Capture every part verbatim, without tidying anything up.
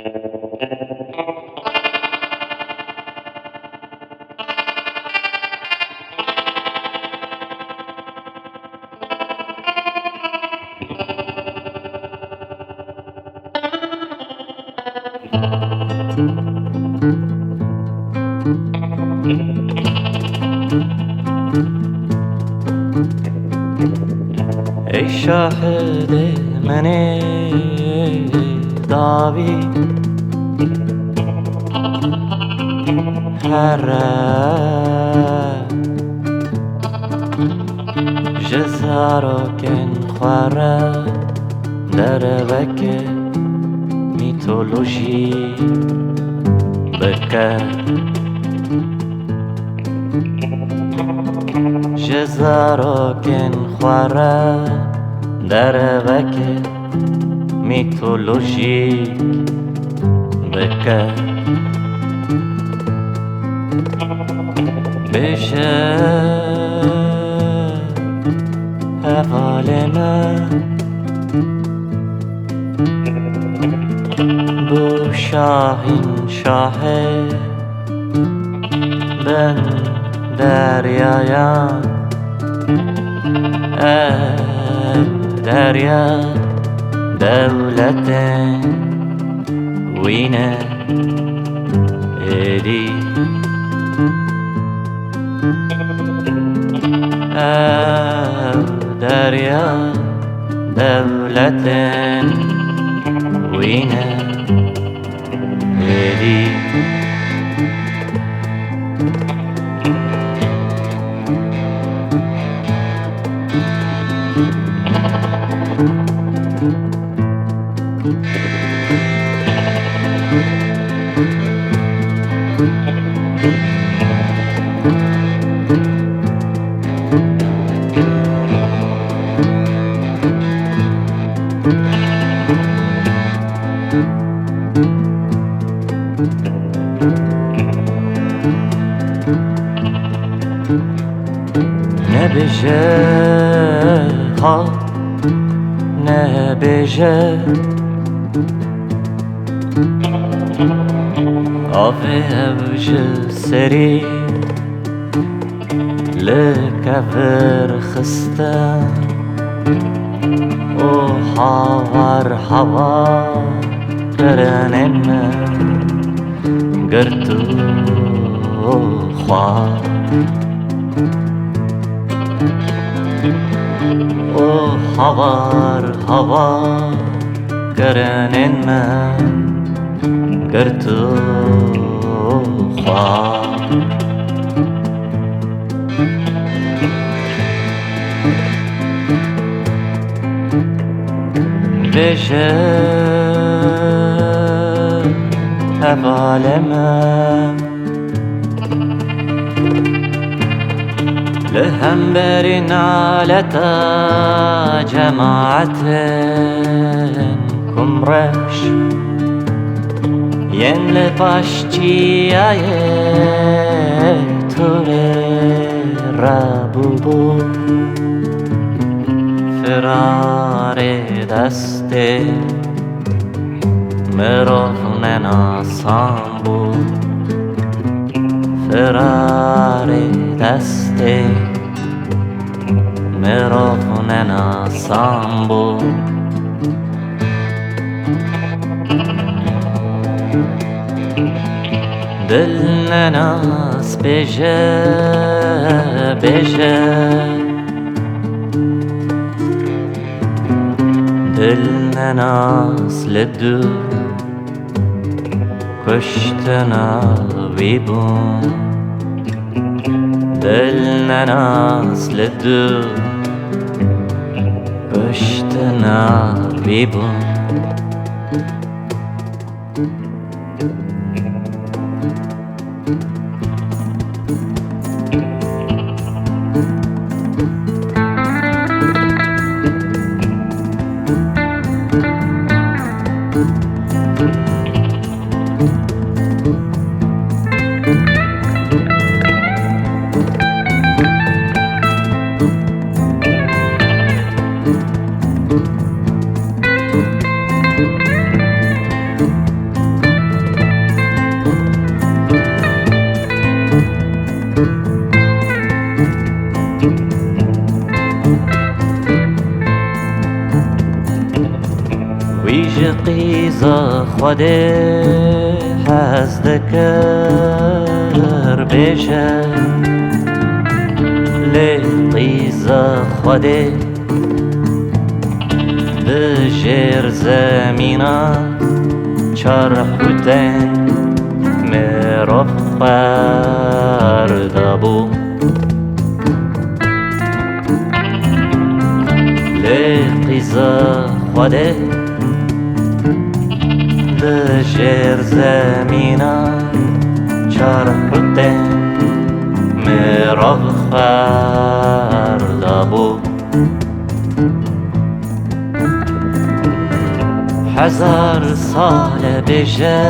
Ey şahidê min ê dawî, here ji zarokên xwe re derveke mîtolojî bike. Ji zarokên xwe re derveke mîtolojîk bike. Bêje hevalê me, bû şahîn şahê bin deryayan. Ev derya dewletên wî ne êdî. Ev derya dewletên wî ne êdî. Nebêje, ha, nebêje. Avê ev ji serî li kevir xistin û hawar hawar kirinên min girtû xwe. Û hawar hawar kirinên min girtû xwe. Bêje hevalê min, li hemberî naleta cemaetên Kumreş yên li paş çiyayê Tûrê re bûbû, firarê destê mirov nenasan bû, firarê destê mirov nenasan bû. Dilnenas bêje, bêje. Dilnenas li dû kuştina wî bûn. Dilnenas li dû kuştina wî bûn. Xwedê hez dikir bêje, lê qîza Xwedê di jêr zemîna çar hûtên mirov xwerdabû. Lê qîza Xwedê di jêr zemîna çar hûtên mirov xwerdabû. Hezar sal e bêje,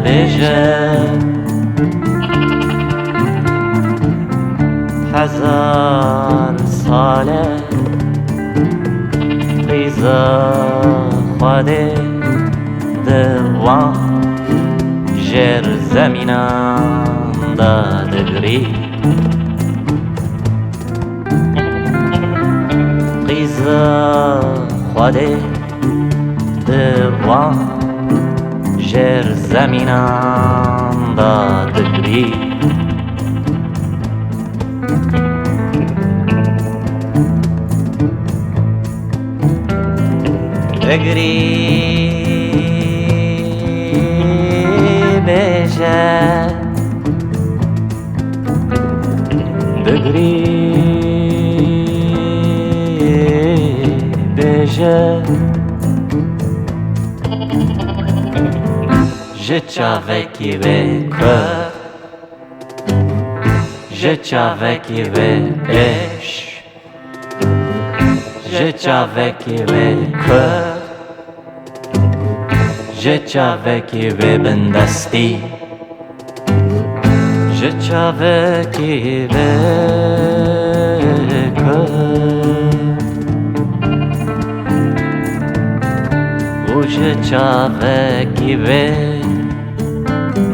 bêje. Hezar sal e qîza Xwedê di wan jêr zemînan de digrî. Qîza Xwedê di wan jêr zemînan de digrî. Digrî bêje. Digrî bêje. Ji çavekî vê kur, ji çavekî vê êş, ji çavekî vê kur, ji çavekî vê bindestî, ji çavekî vê kur û ji çavekî vê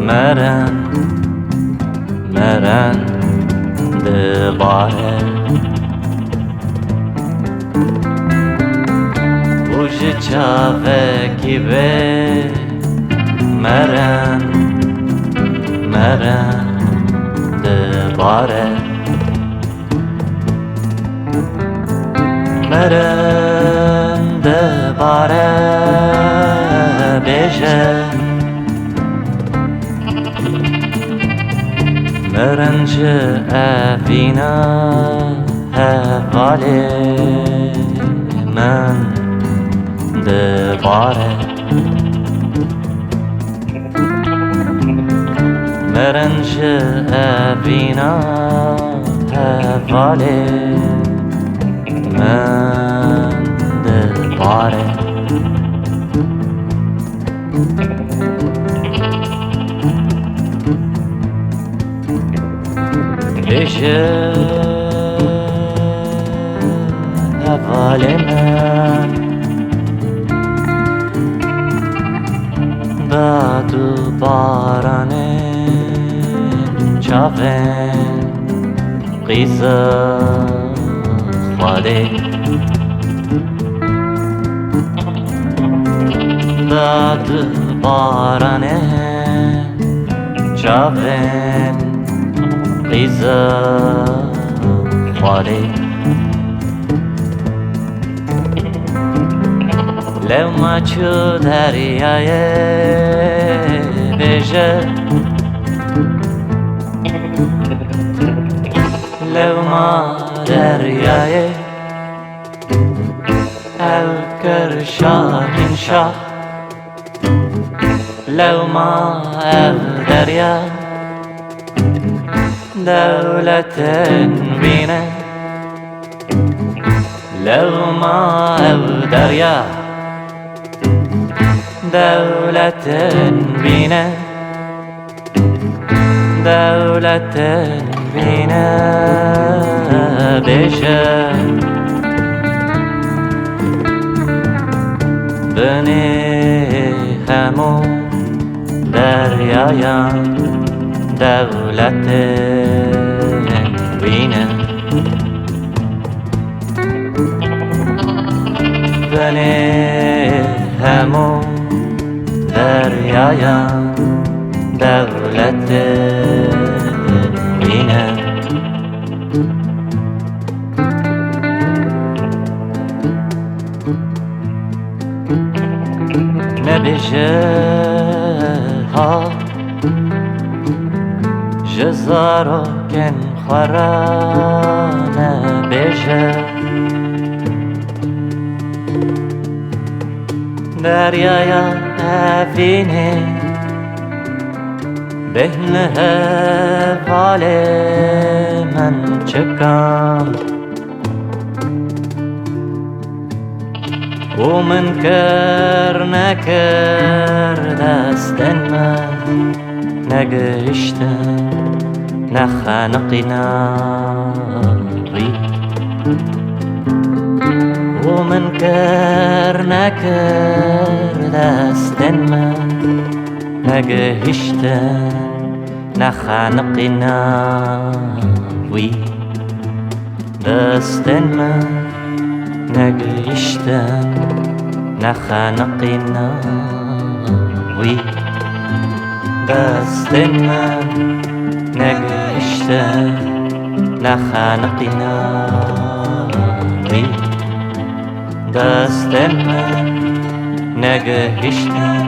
mirin, mirin dibare. Û ji çavekî vê mirin, mirin dibare. Mirin dibare bêje. Mirin ji evîna hevalê min dibare. Mirin ji evîna hevalê min dibare. Bêje hevalê min, dad û baranê çavên qîza Xwedê. Dad baranê çavên qîza Xwedê. Lewma çû deryayê bêje. Lewma deryayê ew kir şahîn şah. Lewma ev derya dewletên wî ne. Lewma ev derya dewletên wî ne. Dewletên wî ne bêje. Binê hemû deryayan dewletên wî ne. Binê Hemû deryayan dewletê wî ne. Nebêje ha ji zarokên xwe re nebêje. Deryaya evînê bêhne hevalê min çikan. û min kir nekir destên me negihiştin nexeniqîna wî. û min kir nekir destên me negihiştin nexeniqîna wî. Destên me negihiştin nexeniqîna wî. Destên me negihiştin nexeniqîna wî. Destên me negihiştin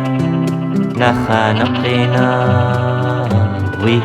nexeniqîna wî.